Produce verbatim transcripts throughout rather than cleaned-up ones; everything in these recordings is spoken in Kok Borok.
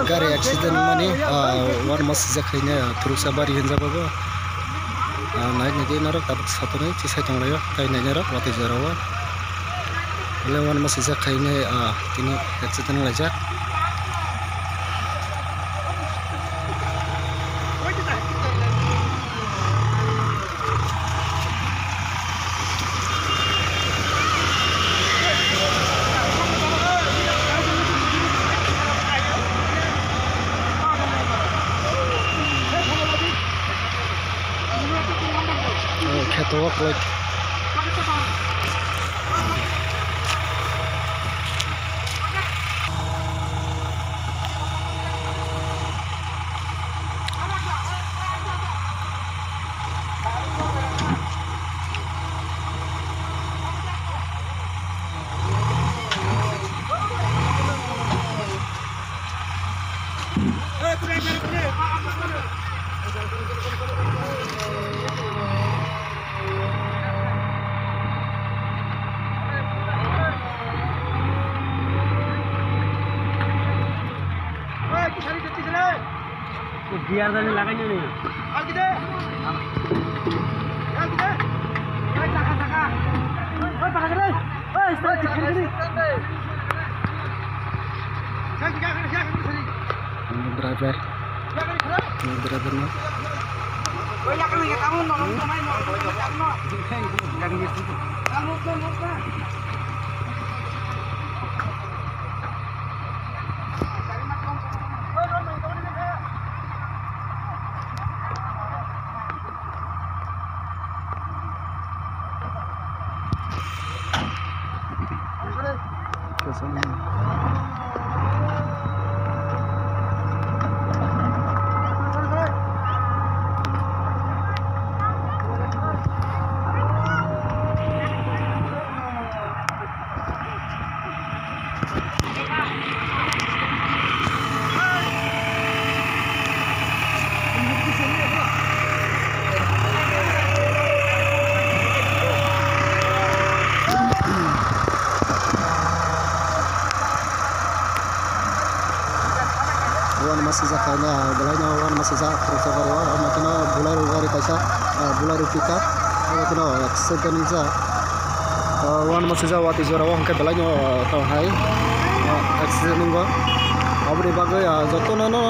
Gari accident wngmani, ah, uanama swijak khaina, ah, Thuruksa bari hinjak bo. Ah, nai nai di norok tabuk satonwi chisai tonglaio, tai nai norok watwi jorao. Belai uanama swijak khaina, ah, tini accident wnglaijak. Kheto o kwlai. Gear jani lagai nini. Driver. Driver no. Uanama swijak kainai, ah, belai no uanama swijak, Thuruksa gari o, omo kheno Bolero gari kaisa, ah, Bolero pickup, omo kheno accident wngjak. Ah, uanama swijak watwi jora o, hwnkhe belai no, ah, tong hai, ah, accident wngo. Aboni bagwi, ah, jotono no,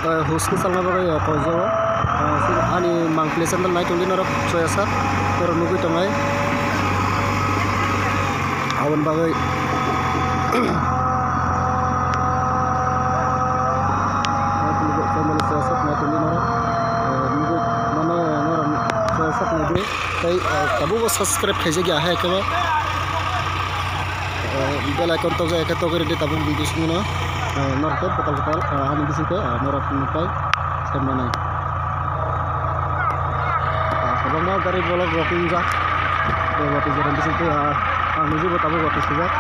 ah, huske salna bagwi, ah, tongo. Ah, ani mang place no naitung di norok, soya sak, norok nugwi tongnai. Aboni bagwi family sasaknai tongwi norok, eh, nugwi mano norok sasaknai di. Tei, eh, tabukbo subscribe khaijak ya hai khe bo, eh, bell icon tokjak ya khe togwi rwdi tabuk video simi no, eh, norok tei kwtal kwtal, eh, ani bising khe, eh, norok nukpai khe manai. Ah, kwbangma gari bolok rok wngjak. Tei watwi jora bising twi, ah, ang niji bo tabuk watwi swijak.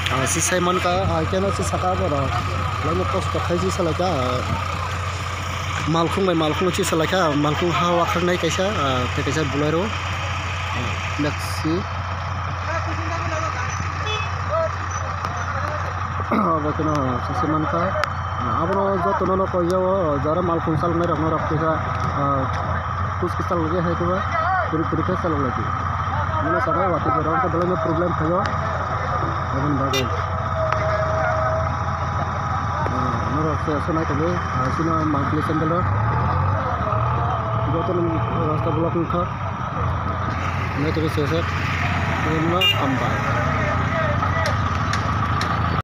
Ah, si Simon ka, ah, keno si saka borok. Lama kosto khai si salai ka, ah. Malkhung bai malkhung chi salai kha, malkhung ha wakhar nai kaisa, ah, tei kaisa Bolero, ah, Maxi. Abo kheno sese mankha. Ah, abono jotono no koi o, jara malkhung salnai rok no rok kisa, ah, kus kus salai hai khe ba, puri puri khe salai lai. Mano sabai wati jora ko belai no problem khayo. Aboni bagwi. Ah, norok se, se nai tongwi, ah, chini monthly sandal rok. Jotono rasta block wngkha. Nai tongwi se, se. Hambai.